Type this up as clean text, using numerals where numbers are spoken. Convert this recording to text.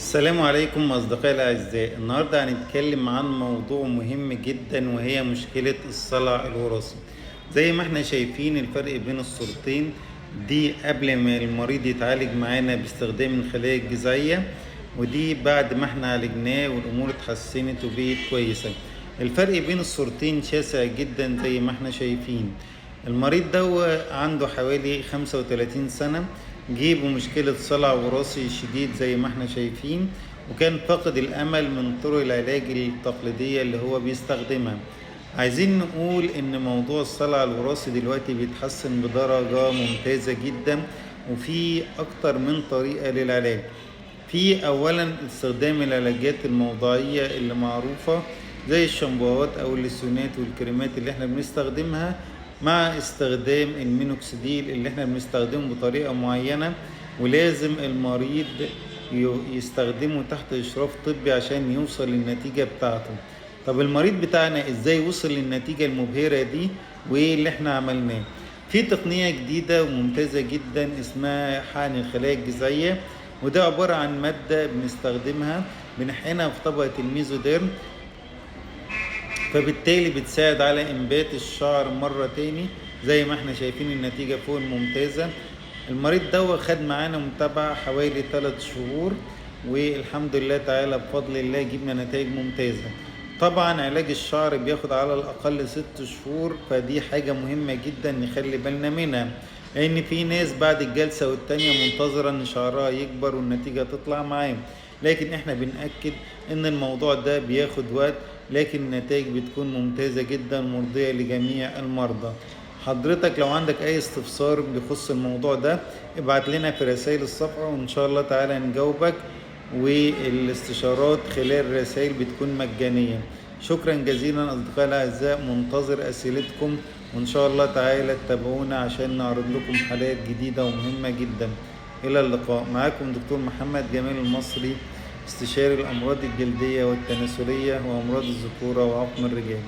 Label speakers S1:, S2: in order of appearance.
S1: السلام عليكم أصدقائي الأعزاء. النهاردة هنتكلم عن موضوع مهم جدا، وهي مشكلة الصلع الوراثي. زي ما احنا شايفين الفرق بين الصورتين دي، قبل ما المريض يتعالج معانا باستخدام الخلايا الجذعية، ودي بعد ما احنا عالجناه والأمور اتحسنت وبقت كويسة. الفرق بين الصورتين شاسع جدا زي ما احنا شايفين. المريض ده عنده حوالي 35 سنة، جه بمشكلة صلع وراثي شديد زي ما احنا شايفين، وكان فقد الأمل من طرق العلاج التقليدية اللي هو بيستخدمها. عايزين نقول إن موضوع الصلع الوراثي دلوقتي بيتحسن بدرجة ممتازة جدا، وفي أكتر من طريقة للعلاج. في أولا استخدام العلاجات الموضعية اللي معروفة زي الشامبوهات أو اللوسيونات والكريمات اللي احنا بنستخدمها، مع استخدام المينوكسيديل اللي احنا بنستخدمه بطريقة معينة، ولازم المريض يستخدمه تحت إشراف طبي عشان يوصل للنتيجة بتاعته. طب المريض بتاعنا ازاي وصل للنتيجة المبهرة دي وايه اللي احنا عملناه؟ في تقنية جديدة وممتازة جدا اسمها حقن الخلايا الجذعية، وده عبارة عن مادة بنستخدمها بنحقنها في طبقة الميزوديرم، فبالتالي بتساعد على إنبات الشعر مرة تاني زي ما احنا شايفين النتيجة فوق الممتازة. المريض ده خد معانا متابعة حوالي 3 شهور، والحمد لله تعالى بفضل الله جبنا نتائج ممتازة. طبعا علاج الشعر بياخد على الأقل 6 شهور، فدي حاجة مهمة جدا نخلي بالنا منها، لأن في ناس بعد الجلسة والتانية منتظرة إن شعرها يكبر والنتيجة تطلع معاه، لكن احنا بنأكد إن الموضوع ده بياخد وقت، لكن النتائج بتكون ممتازة جدا ومرضية لجميع المرضى. حضرتك لو عندك أي استفسار بيخص الموضوع ده ابعت لنا في رسائل الصفحة، وإن شاء الله تعالى نجاوبك، والاستشارات خلال الرسائل بتكون مجانية. شكرا جزيلا أصدقائي الأعزاء، منتظر أسئلتكم، وإن شاء الله تعالى تتابعونا عشان نعرض لكم حالات جديدة ومهمة جدا. إلى اللقاء. معاكم دكتور محمد جمال المصري، استشاري الأمراض الجلدية والتناسلية وأمراض الذكورة وعقم الرجال.